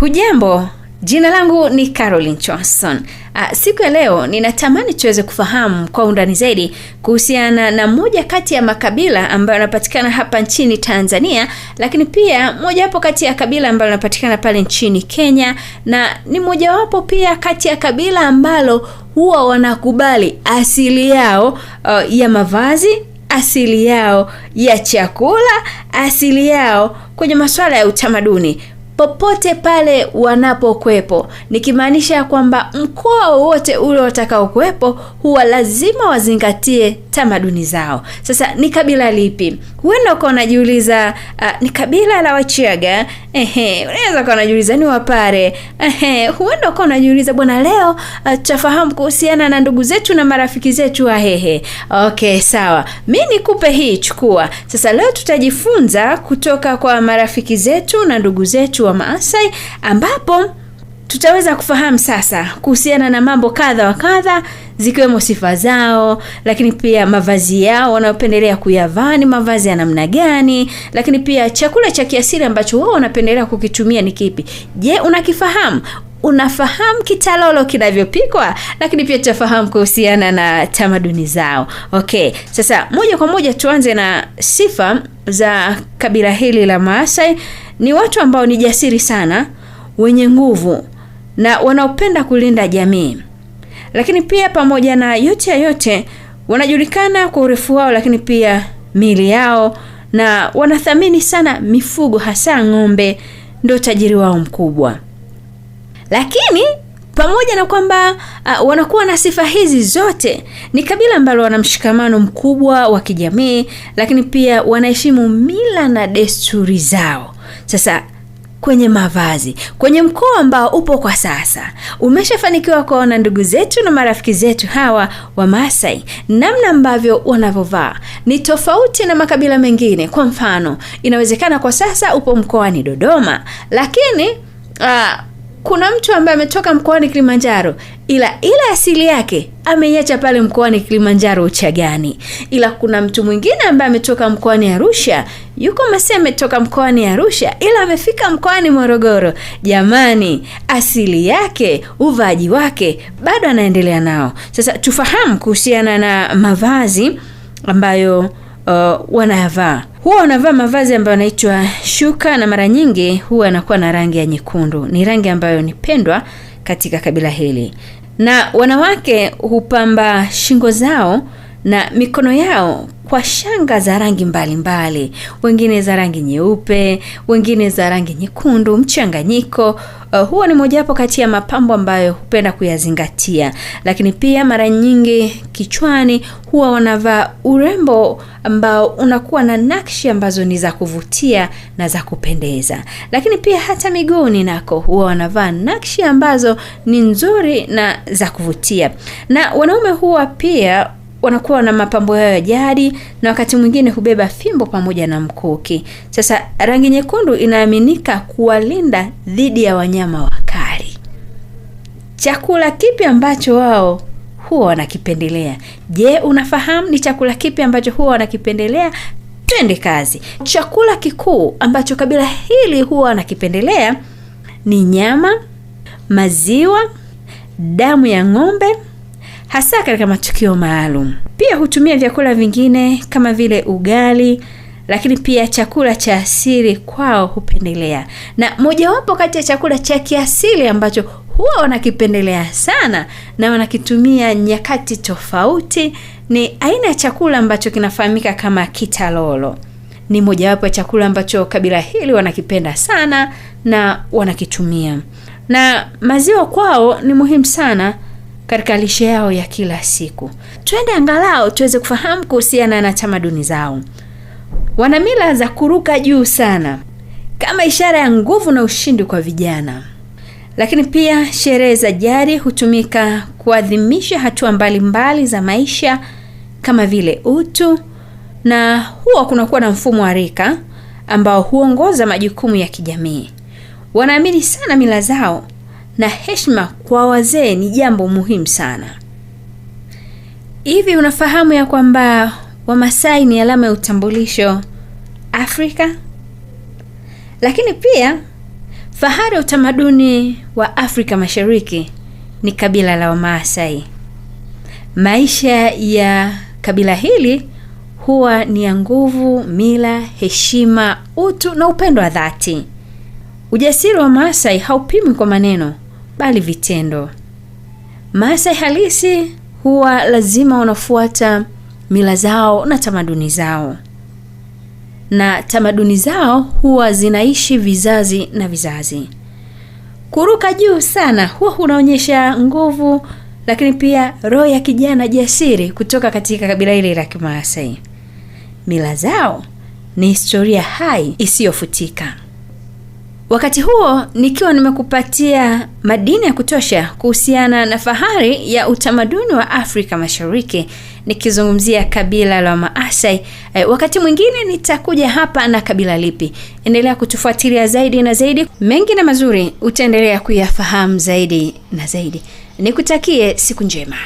Hujambo, jina langu ni Caroline Johnson. Siku ya leo ninatamani tuweze kufahamu kwa undani zaidi kuhusiana na moja kati ya makabila ambayo yanapatikana hapa nchini Tanzania, lakini pia mojawapo kati ya kabila ambalo linapatikana pale nchini Kenya, na ni mojawapo pia kati ya kabila ambalo huwa wanakubali asili yao ya mavazi, asili yao ya chakula, asili yao kwenye masuala ya utamaduni popote pale wanapokuwepo, nikimaanisha kwamba mkoa wowote ule watakaokuwepo huwa lazima wazingatie tamaduni zao. Sasa ni kabila lipi? Huenda ukawa unajiuliza, ni kabila la Wachaga? Ehe, unaweza ukawa unajiuliza ni Wapare? Ehe, huenda ukawa unajiuliza bwana, leo tutafahamu kuhusiana na ndugu zetu na marafiki zetu Wahehe. Okay, sawa, mi nikupe hii, chukua. Sasa leo tutajifunza kutoka kwa marafiki zetu na ndugu zetu wa Maasai, ambapo tutaweza kufahamu sasa kuhusiana na mambo kadha wa kadha, zikiwemo sifa zao, lakini pia mavazi yao wanayopendelea kuyavaa ni mavazi ya namna gani, lakini pia chakula cha kiasili ambacho wao wanapendelea kukitumia ni kipi. Je, unakifahamu? Unafahamu kitalolo kinavyopikwa? Lakini pia tutafahamu kuhusiana na tamaduni zao. Okay, sasa moja kwa moja tuanze na sifa za kabila hili la Maasai. Ni watu ambao ni jasiri sana, wenye nguvu na wanaopenda kulinda jamii. Lakini pia pamoja na yote ya yote, wanajulikana kwa urefu wao, lakini pia miili yao, na wanathamini sana mifugo, hasa ng'ombe ndio tajiri wao mkubwa. Lakini pamoja na kwamba wanakuwa na sifa hizi zote, ni kabila ambalo wana mshikamano mkubwa wa kijamii, lakini pia wanaheshimu mila na desturi zao. Sasa kwenye mavazi, kwenye mkoa ambao upo kwa sasa, umeshafanikiwa kuona ndugu zetu na marafiki zetu hawa wa Maasai, namna ambavyo wanavovaa ni tofauti na makabila mengine. Kwa mfano, inawezekana kwa sasa upo mkoani Dodoma, lakini kuna mtu ambaye ametoka mkoani Kilimanjaro, ila ile asili yake ameiacha pale mkoani Kilimanjaro Uchagani. Ila kuna mtu mwingine ambaye ametoka mkoani Arusha, yuko Masai ametoka mkoani Arusha, ila amefika mkoani Morogoro. Jamani, asili yake, uvaaji wake bado anaendelea nao. Sasa tufahamu kuhusiana na mavazi ambayo wanayavaa. Huwa wanavaa mavazi ambayo yanaitwa shuka, na mara nyingi huwa yanakuwa na rangi ya nyekundu. Ni rangi ambayo ni pendwa katika kabila hili. Na wanawake hupamba shingo zao na mikono yao kwa shanga za rangi mbalimbali, wengine za rangi nyeupe, wengine za rangi nyekundu, mchanganyiko. Huwa ni mojawapo kati ya mapambo ambayo hupenda kuyazingatia. Lakini pia mara nyingi kichwani huwa wanavaa urembo ambao unakuwa na nakshi ambazo ni za kuvutia na za kupendeza. Lakini pia hata miguuni nako huwa wanavaa nakshi ambazo ni nzuri na za kuvutia. Na wanaume huwa pia wanakuwa na mapambo yao ya jadi, na wakati mwingine hubeba fimbo pamoja na mkuki. Sasa rangi nyekundu inaaminika kuwalinda dhidi ya wanyama wakali. Chakula kipi ambacho wao huwa wanakipendelea? Je, unafahamu ni chakula kipi ambacho huwa wanakipendelea? Twende kazi. Chakula kikuu ambacho kabila hili huwa wanakipendelea ni nyama, maziwa, damu ya ng'ombe, hasa katika matukio maalum. Pia hutumia vyakula vingine kama vile ugali, lakini pia chakula cha asili kwao hupendelea. Na mojawapo kati ya chakula cha kiasili ambacho huwa wanakipendelea sana na wanakitumia nyakati tofauti ni aina ya chakula ambacho kinafahamika kama kitalolo. Ni mojawapo ya chakula ambacho kabila hili wanakipenda sana na wanakitumia. Na maziwa kwao ni muhimu sana katika lishe yao ya kila siku. Twende angalau tuweze kufahamu kuhusiana na tamaduni zao. Wana mila za kuruka juu sana kama ishara ya nguvu na ushindi kwa vijana. Lakini pia sherehe za jadi hutumika kuadhimisha hatua mbalimbali za maisha kama vile utu, na huwa kunakuwa na mfumo wa rika ambao huongoza majukumu ya kijamii. Wanaamini sana mila zao na heshima kwa wazee ni jambo muhimu sana. Hivi unafahamu ya kwamba Wamasai ni alama ya utambulisho Afrika? Lakini pia Fahari ya utamaduni wa Afrika Mashariki ni kabila la Wamaasai. Maisha ya kabila hili huwa ni ya nguvu, mila, heshima, utu na upendo wa dhati. Ujasiri wa Maasai haupimwi kwa maneno, bali vitendo. Maasai halisi huwa lazima wanafuata mila zao na tamaduni zao, na tamaduni zao huwa zinaishi vizazi na vizazi. Kuruka juu sana huwa unaonyesha nguvu, lakini pia roho ya kijana jasiri kutoka katika kabila hili la Kimaasai. Mila zao ni historia hai isiyofutika. Wakati huo nikiwa nimekupatia madini ya kutosha kuhusiana na fahari ya utamaduni wa Afrika Mashariki, nikizungumzia kabila la Maasai. Wakati mwingine nitakuja hapa na kabila lipi. Endelea kutufuatilia zaidi na zaidi, mengi na mazuri utaendelea kuyafahamu zaidi na zaidi. Nikutakie siku njema.